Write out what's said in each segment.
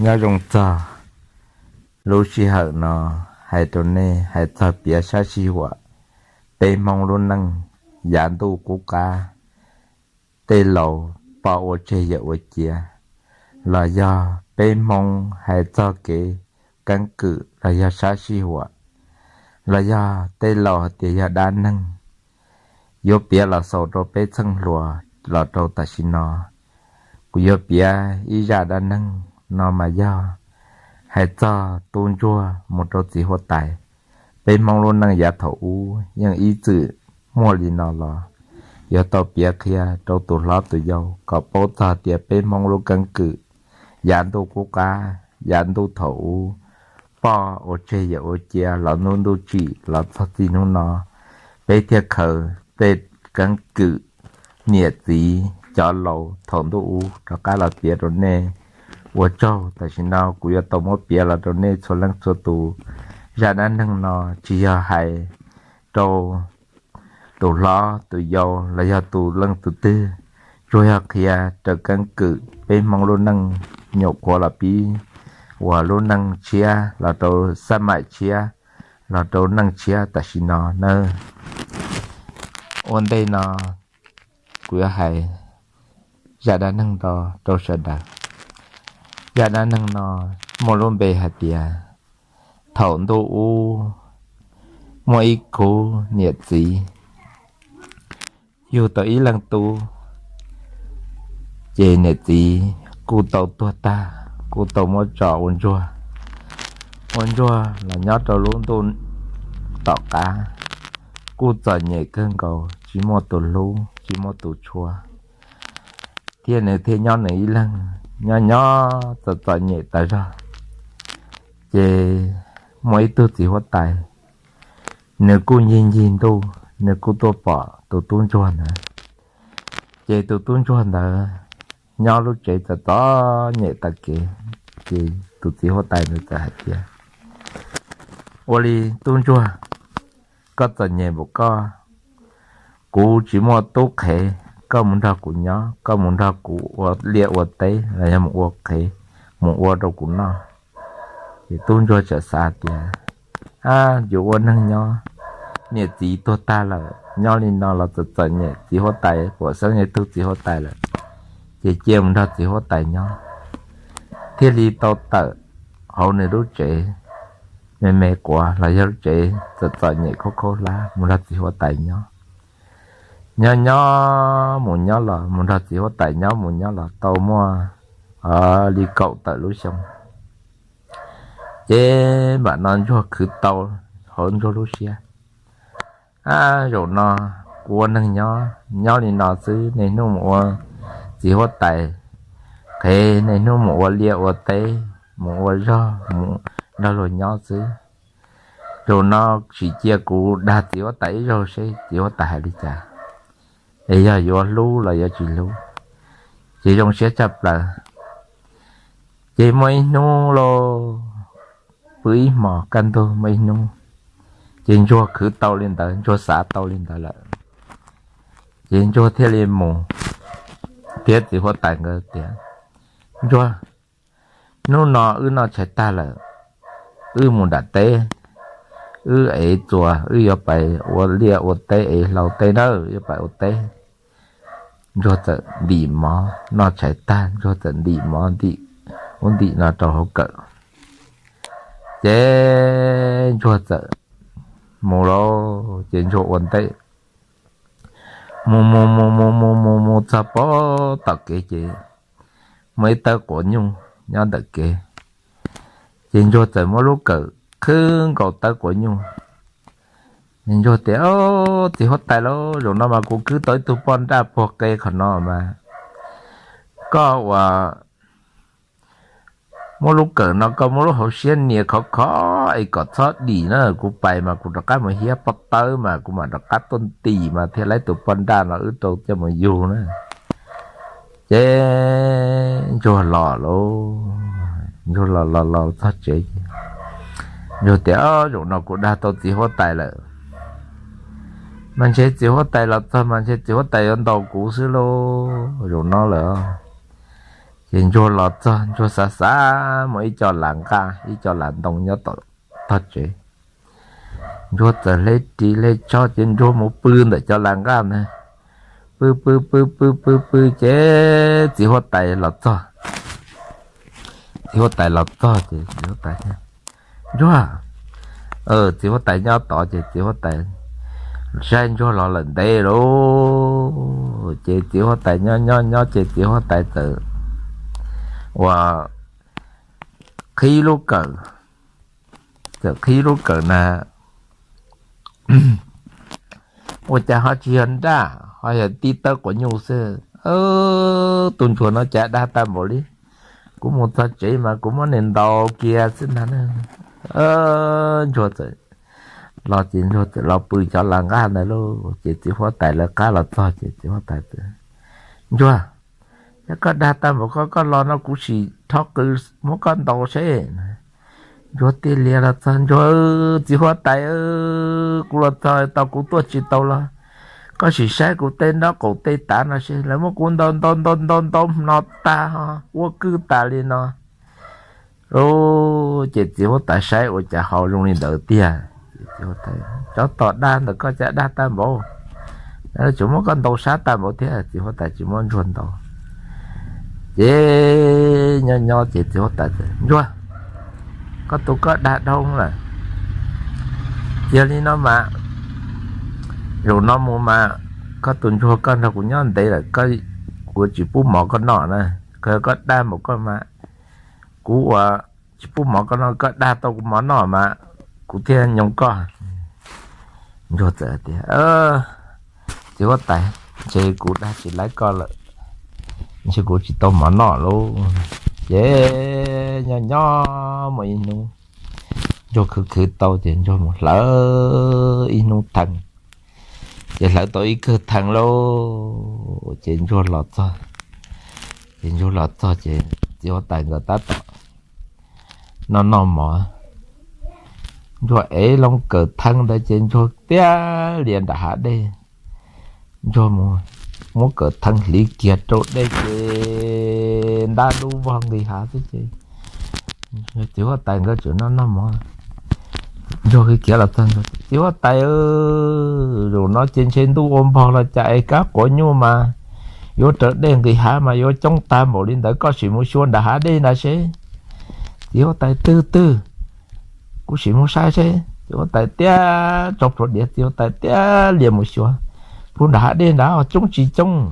Nyob zoo txog lub sij hawm no, hais rau nej hais txog piav sab sij huam peb Hmoob lub neej yav ntuj qub qab, tej laus poj ua tseg yawm ua cia, los yog peb Hmoob hais txog kev keeb kwm los yog sab sij huam, los yog tej laus hais tias yog dab neeg, yuav piav los xaus rau peb txheej hluas los rau tam sim no. Kuv yuav piav ib zaj dab neeg no mas yog hais txog tub ntsuag mus rau txiv huab tais. Peb Hmoob lub neej yav thaum ub yeej ib txwm muaj li no los, yuav tau piav qhia rau tus hlob tus yau kom paub txog tias peb Hmoob lub keeb kwm yav ntuj qub qab, yav ntuj thaum ub, poj ua tseg yawm ua cia los nub ntuj tsim los txog txij hnub no, peb thiaj khaws tej keeb kwm niam txiv cov laus thaum ntuj ub rov qab los piav rau nej. Ua tsaug, tam sim no kuv yuav tau muab piav los rau nej txhua leej txhua tus. Zaj dab neeg no tsis yog hais rau tus hlob tus yau los yog tus leej tus twg, tsuas yog qhia raws keeb kwm peb Hmoob lub neej nyuam qhuav los pib uas lub neej tshiab los rau xab maim tshiab, los rau neej tshiab tam sim no nawb. Ua ntej no kuv yuav hais zaj dab neeg no rau sawv daws. Zaj dab neeg no muaj lub npe hais tias thaum ntuj ub muaj ib khub niam txiv yug tau ib leej tub, ces niam txiv kuj tau tuag tag, kuj tau muab tso ua ntsuag. Ua ntsuag los nyob rau lub ntuj tom qab, kuj txom nyem kawg nkaus, tsis muaj tus hlub tsis muaj tus tshua, thiab nws thiaj nyob nws ib leeg, nyob nyob txom txom nyem tas zog. Ces muaj ib tug txiv huab tais, nws kuj ncig ncig ntuj, nws kuj tuaj pom tus tub ntsuag ntawd. Ces tus tub ntsuag ntawd nyob lub tsev txom txom nyem tag kev, ces tus txiv huab tais ntawd txawm hais tias, Ua li tub ntsuag, koj txom nyem npaum koj, kuv tsis muaj tub qhev, koj mus nrog kuv nyob, koj mus nrog kuv ua liaj ua teb los yog mus ua qhev, mus ua rau kuv noj. Ces tub ntsuag txawm xav tias, Ab, yus ua neeg nyob, niam txiv tuag tag lawm, nyob li no los txom txom nyem, txiv huab tais puam xeeb yog tug txiv huab tais lawm, ces cia mus nrog txiv huab tais nyob. Thiaj li tau tawm hauv nws lub tsev me me quav los yog lub tsev txom txom nyem khaub khaub hlab mus nrog txiv huab tais nyob. Nyob nyob mus nyob los, mus nrog txiv huab tais nyob mus nyob los tau muaj li kaum tawm lub xyoo. Ces npam no ntsuag khwv tau hauv ntsuag lub siab, Ab, zaum no kuv ua neeg nyob, nyob li no xwb, niaj hnub mus ua txiv huab tais qhev, niaj hnub mus ua liaj ua teb, mus ua zog, mus nrog luag nyob xwb. Zaum no sim cia kuv dag txiv huab tais ib zaug seb txiv huab tais hais li cas, es yog yuav hlub los yuav tsis hlub, ces zoo siab tshaj plaws. Ces muaj ib hnub lauj, pw ib hmos kaj ntug muaj ib hnub, ces ntsuag khwv tau li ntawd, ntsuag xav tau li ntawd lawm. Ces ntsuag thiaj li mus thiab txiv huab tais nkawd tias, Ntsuag, hnub no wb noj tshais tag lawm, wb mus nram teb, wb ev txuas, wb yuav pais ua liaj ua teb, ev hlau teb nawb, yuav pais ua teb. Ntsuag txawm ntim mov, noj tshais tag ntsuag txawm ntim mov ntim ub ntim no rau hauv kawm. Ces ntsuag txawm mus lauj, ces ntsuag ua ntej mus mus mus mus mus mus mus txog pem tom kev ces muaj ib tawb quav nyuj nyob ntawm kev. Ces ntsuag txawm muab lub kawm qhwb nkaus tawb quav nyuj. Ntsuag tias, Txiv huab tais lauj, zaum no mas kuv khwb tau ib tug poj nraj puag qe qhov no mas, koj ua muab lub kawm no koj muab lub hauv siab nias khov khov es kom txhob dim na, kuv pais mas kuv rov qab mus hiab pob tawb mas kuv mam rov qab tuaj ntim mas thiaj li tus poj nraj no wb rau coj mus yug na. Ces ntsuag los lauj, ntsuag los los los txog tsev ces ntsuag tias, Zaum no kuv dag tau txiv huab tais lawm, mas ntshe txiv huab tais los txog mas ntshe txiv huab tais yuav ntaus kuv xwb lauj, zaum no lawm. Ces ntsuag los txog ntsuag xav xav mus ib co las nqaj ib co las ntoo nyob tom tog tsev. Ntsuag txawm hle ris hle tsho ces ntsuag mus pw ntawm cov las nqaj ntag. Pw pw pw pw pw pw ces txiv huab tais los txog. Txiv huab tais los txog ces txiv huab tais, Ntsuag. Txiv huab tais nyob tod ces txiv huab tais saib ntsuag los lawm ntev lawm. Ces txiv huab tais nyob nyob nyob ces txiv huab tais txawm ua qhib lub kawm, txawm qhib lub kawm na, ua cas ho tsis yog nraj ho yog tib tawb quav nyuj xwb. Tus ntsuag no cas dag tag npaum li. Kuv mus txog tsev mas kuv muab nws ntaus kiag xwb ntag. Ntsuag txawm los ces ntsuag txawm los pw cov las nqaj ntawd lauj. Ces txiv huab tais lawv qab los txog ces txiv huab tais, Ntsuag, yog koj dag tag npaum koj, koj los no kuv sim rho qws muab koj ntaus seb. Ntsuag thiaj li los txog, Ntsuag, txiv huab tais, kuv los txog tau kuv tuaj tsis tau los koj sim saib kuv tej nraub qaum tej tav no seb, lawv muab kuv ntaus ntaus ntaus ntaus ntaus no tag ho ua kwj tas li no. Ces txiv huab tais saib ua cas ho zoo li ntawd tiag. Tsov tom dag ntawm koj cas dag tag npaum, tsuas muab koj ntaus sab tag npaum thiab. Txiv huab tais tsis muab ntsuag ntaus. Ces nyob nyob ces txiv huab tais, Ntsuag, koj tus koj dag dhau lawm. Yog li no mas zaum no mus mas koj tus ntsuag koj nrog kuv nyob ntev lawm, kuv tsis pub mov koj noj na. Koj dag npaum koj mas kuv ua tsis pub mov koj noj, koj dag tau kuv mov noj mas kuv thiaj nyoo koj. Ntsuag txawm tias, Txiv huab tais, ntshe kuv dag tsis laib koj lawm, ntshe kuv tsis tau mov noj lauj. Ces nyob nyob muaj ib hnub ntsuag khwv khwv tau ces ntsuag mus hlawv ib hnub theej. Ces hlawv tau ib kawm theej lauj, ces ntsuag los txog. Ces ntsuag los txog ces txiv huab tais nkawd tab tom noj noj mov. Ntsuag ev loo kawm theej ntawd ces ntsuag tiag lias nram hav dej. Ntsuag mus muab kawm theej hliv kiag rau dej ces ntab dub vog nqis hav xwb ces txiv huab tais nkawd tseem noj noj mov. Ntsuag khiav los txog, Txiv huab tais, zaum no ces ntshe ntuj ua npog los cas es kab quav nyuj mas yuav raws dej nqis hav mas yuav coob tag npaum li ntawd, koj sim mus xyuas nram hav dej nrad seb. Txiv huab tais, Twg twg? Kuv sim mus saib seb. Txiv huab tais tiag tso plhuav diav, txiv huab tais tiag lias mus xyuas, pug nram hav dej nrad coob tsis coob.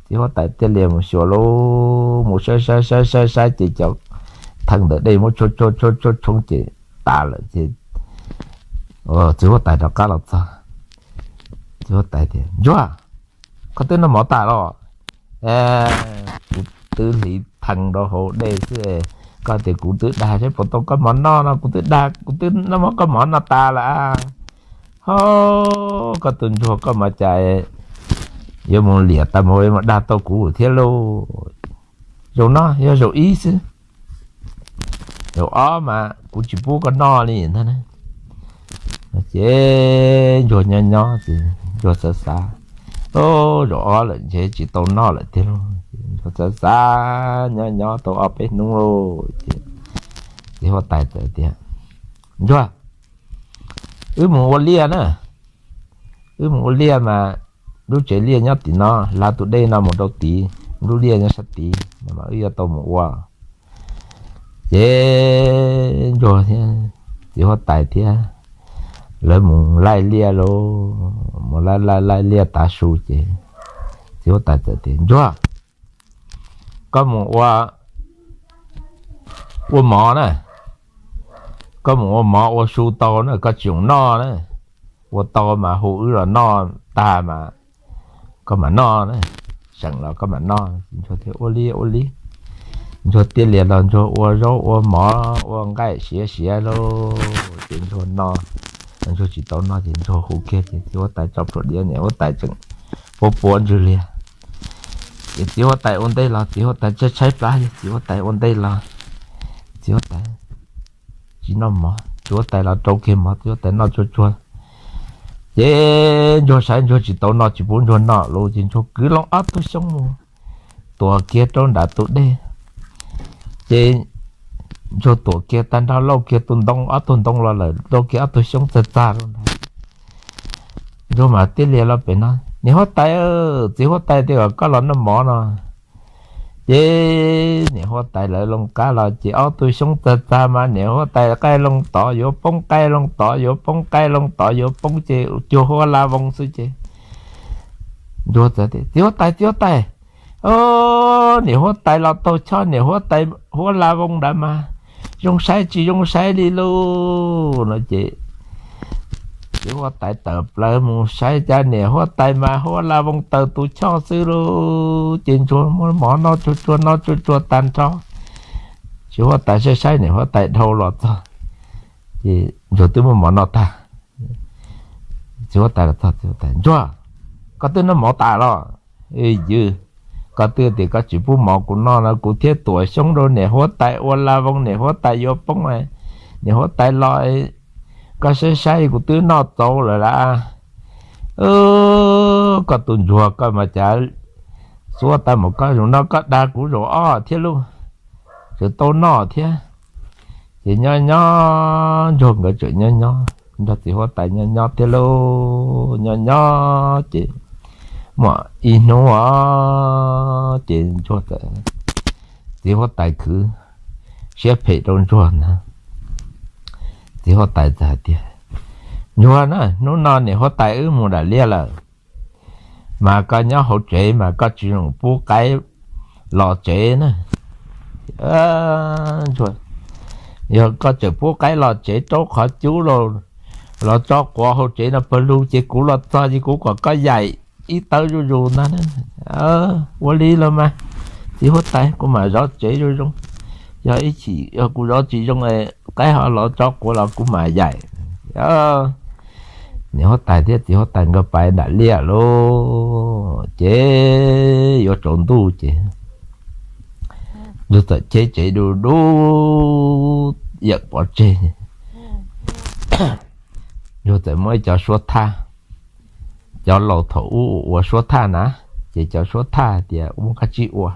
Txiv huab tais tiag lias mus xyuas lauj, mus saib saib saib saib saib ces cov theej ntawm dej muab tshuab tshuab tshuab tshuab ces tas lawm ces txiv huab tais rov qab los txog. Txiv huab tais tias, Ntsuag, koj twb noj mov tas los? Kuv twb hliv theej rau hauv dej xwb, koj tias kuv twb dag seb puas tau koj mov noj no, kuv twb dag, kuv twb noj mov koj mov no tas lawm. Ho koj tus ntsuag koj mas cas yuav mus liam tag mus yuav mus dag tau kuv thiab lauj. Zaum no yog zaum ib xwb, zaum ob mas kuv tsis pub koj noj li ntag. Ces ntsuag nyob nyob ces ntsuag xav xav, Zaum ob lawm ntshe tsis tau noj lawm tiag lauj. Ntsuag xav xav nyob nyob tau ob peb hnub lauj ces txiv huab tais txawm tias, Ntsuag, wb mus ua liaj na. Wb mus ua liaj mas lub tsev liaj nyob tim no, hla tus dej no mus rau tid, lub liaj nyob sab tid no mas wb yuav tau mus ua. Ces ntsuag thiab txiv huab tais thiab lawv mus laij liaj lauj, mus laij laij laij liaj tav su ces txiv huab tais txawm tias, Ntsuag, koj mus ua ua mov na, koj mus ua mov ua su tau na, koj tsis txhob noj na. Ua tau mas hu wb los noj, tag mas koj mam noj na, seem los koj mam noj. Ntsuag thiaj, Ua li ua li. Ntsuag tiaj lias los ntsuag ua zaub ua mov ua nqaij siav siav lauj ces ntsuag noj. Ntsuag tsis tau noj ces ntsuag hu kiag ces txiv huab tais tso plhuav diav, niam huab tais tseem puab puab ntswg liag. Ces txiv huab tais ua ntej los, txiv huab tais tshaib tshaib plab, txiv huab tais ua ntej los, txiv huab tais tsis noj mov, txiv huab tais los rau kiag mov, txiv huab tais noj tsuag tsuag. Ces ntsuag saib ntsuag tsis tau noj, tsis pub ntsuag noj lauj ces ntsuag kwv loo ob tug xyoob mus tuam kiag rau nram tus dej. Ces ntsuag tuam kiag tag nrho, lauj kiag tus ntoo, ob tug ntoo los lawm, lauj kiag ob tug xyoob txag txag rau ntag. Ntsuag mas tib lias los pem no, Niam huab tais, txiv huab tais tias kom koj los noj mov no. Ces niam huab tais lawv loo qab los ces ob tug xyoob txag txag mas niam huab tais qaij loo tod yuav poob, qaij loo tod yuav poob, qaij loo tod yuav poob ces cuag huab lab voos xwb ces ntsuag txawm tias, Txiv huab tais, txiv huab tais, niam huab tais los taug choj, niam huab tais huab lab voos ntawd mas zoo saib tsis zoo saib li lauj no ces txiv huab tais tawm plaws mus saib cas niam huab tais mas huab lab voos taws tus choj xwb lauj. Ces ntsuag muab mov noj tsuag tsuag, noj tsuag tsuag tag nrho, txiv huab tais saib saib niam huab tais dhau los txog, ces ntsuag twb muab mov noj tag. Txiv huab tais los txog, Ntsuag, koj twb noj mov tas los? Ywg, koj twb tias koj tsis pub mov kuv noj no, kuv thiaj tuam xyoob rau niam huab tais ua la voos, niam huab tais yuav poob, niam huab tais los, koj saib saib kuv twb noj txaus lawm lauj. Koj tus ntsuag koj mas cas xuab tag mus, koj zaum no koj dag kuv zaum ob thiab lauj, tseem tau noj thiab. Ces nyob nyob ntsuag nkawd tseem nyob nyob nrog txiv huab tais nyob nyob thiab lauj, nyob nyob ces muaj ib hnub os ces ntsuag, txiv huab tais khwv siab phem rau ntsuag ntag. Txiv huab tais txawm hais tias, Ntsuag na, hnub no niam huab tais wb mus nram liaj lawm, mas koj nyob hauv tsev mas koj tsis zoo pub qaib los tsev na. Ntsuag, yog koj tseem pub qaib los tsev rau qhov cub los tso quav hauv tsev no pawg lug ces kuv los txog ces kuv kom koj yaim ib tawb zuj zus ntag. Ua li los mas, txiv huab tais, kuv mam zov tsev zoo zoo. Yog ib chim yog kuv zov tsis zoo, qaib ho los tso quav los kuv mam yaim. Niam huab tais thiab txiv huab tais nkawd pais nram liaj lauj, ces yuav tsaus ntuj ces ntsuag txawm cheb tsev du du, yawm pov tseg. Ntsuag txawm muab ib cov suab thaj, cov laus thaum ub ua suab thaj na, ces cov suab thaj hais tias ua kab tsib ua,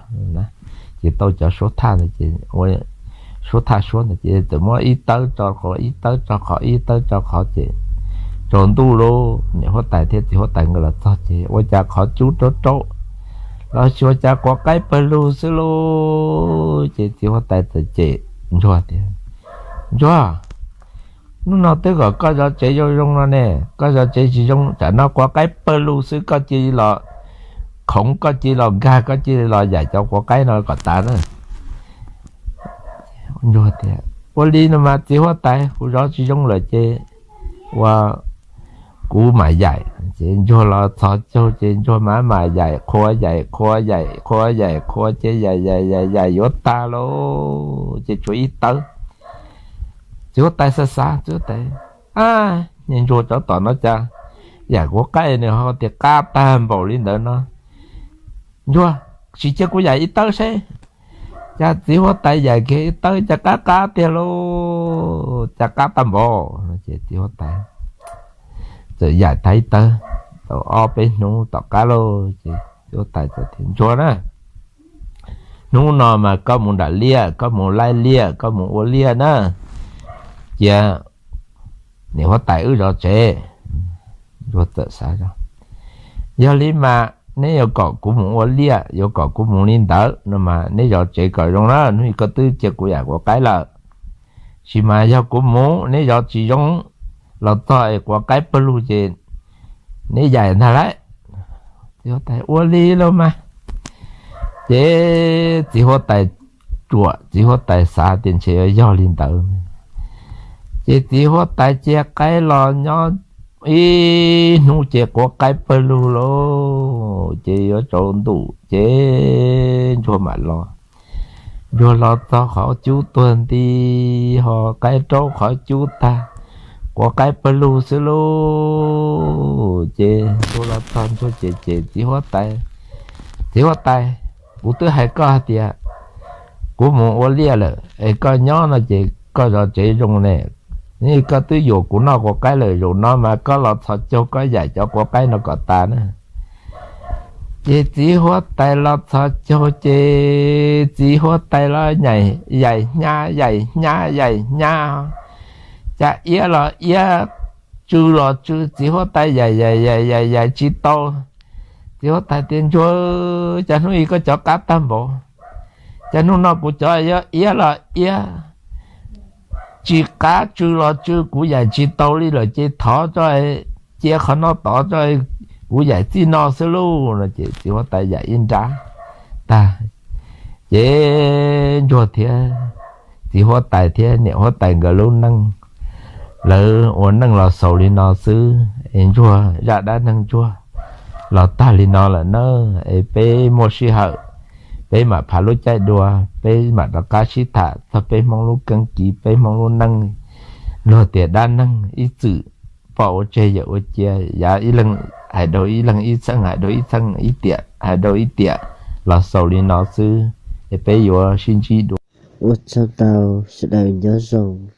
ces tau cov suab thaj ntawd ces ua suab thaj suab ntawd ces txawm muab ib tawb tso qhov ib tawb tso qhov ib tawb tso qhov ces tsaus ntuj lauj, niam huab tais thiab txiv huab tais nkawd los txog ces ua cas qhov cub rau rau los xyuas cas quav qaib pawg lug xwb lauj. Ces txiv huab tais txawm cem ntsuag tias, Ntsuag, hnub no twb kom koj zov tsev zoo zoo no ne, koj zov tsev tsis zoo, tsam no quav qaib pawg lug xwb koj cia li los khoov, koj cia li los nkag, koj cia li los yaim cov quav qaib no kom tas na. Ntsuag tias, Ua li no mas txiv huab tais, kuv zov tsis zoo lawm ces ua kuv mam yaim. Ces ntsuag los txhos caug ces ntsuag mam mam yaim qhua, yaim qhua, yaim qhua, yaim qhua ces yaim yaim yaim yaim yuav tag lauj ces tshuav ib tawb. Txiv huab tais xav xav, txiv huab tais, Ab, niag ntsuag tsov tom no cas yaim quav qaib nws ho tias qab tag npaum li ntawd no. Ntsuag, sim cia kuv yaim ib tawb seb. Cas txiv huab tais yaim kiag ib tawb cas qab qab tiag lauj, cas qab tag npaum. Ces txiv huab tais txawm yaim tag ib tawb, tau ob peb hnub tom qab lauj ces txiv huab tais txawm tias, Ntsuag na, hnub no mas koj mus nram liaj, koj mus laij liaj, koj mus ua liaj na, cia niam huab tais wb zov tsev. Ntsuag txawm xav, Yog li mas neb yuav kom kuv mus ua liaj, yuav kom kuv mus li ntawd no mas neb zov tsev kom zoo na, hnub no koj twb cia kuv yaim quav qaib lawm. Sis mas yog kuv mus neb zov tsis zoo los txog es quav qaib pawg lug ces neb yaim ntag lauj. Txiv huab tais, Ua li los mas. Ces txiv huab tais ruam, txiv huab tais xav tias ntshe yuav yog li ntawd. Ces txiv huab tais cia qaib los nyob ib hnub ces quav qaib pawg lug lauj, ces yuav tsaus ntuj ces ntsuag mam los. Ntsuag los txog qhov cub tuag nti, ho qaib raub qhov cub tag, quav qaib pawg lug xwb lauj. Ces ntsuag los txog ntsuag ces cem txiv huab tais, Txiv huab tais, kuv twb hais koj hais tias kuv mus ua liaj lawm es koj nyob no ces koj zov tsev zoo ne. Koj twb yuam kuv noj quav qaib lawm, zaum no mas koj los txhos caug koj yaim cov quav qaib no kom tas na. Ces txiv huab tais los txhos caug ces txiv huab tais los yaim hnyav yaim hnyav yaim hnyav, cas iab los iab, tsw los tsw, txiv huab tais yaim yaim yaim yaim yaim tsis tau. Txiv huab tais tias, Ntsuag, cas hnub i koj cov qab tag npaum, cas hnub no kuv cov yog iab los iab, tsis qab, tsw los tsw, kuv yaim tsis tau li lawm ces thov tso, cia qhov no tod tso, kuv yaim txij no xwb lauj. Ces txiv huab tais yaim ib nrab tag, ces ntsuag thiab txiv huab tais thiab niam huab tais nkawd lub neej, lawv ua neej los xaus li no xwb es ntsuag zaj dab neeg ntsuag los tag li no lawm na. Es peb muaj sij hawm peb mam phav lub caij dua, peb mam rov qab sib tham txog peb Hmoob lub keeb kwm, peb Hmoob lub neej. Luag tias dab neeg ib txwm poj ua tseg yawm ua cia, yav ib leeg hais rau ib leeg, ib txheej hais rau ib txheej, ib tiam hais rau ib tiam, los xaus li no xwb es peb yuav sib ntsib dua. Ua tsaug ntau, sawv daws nyob zoo.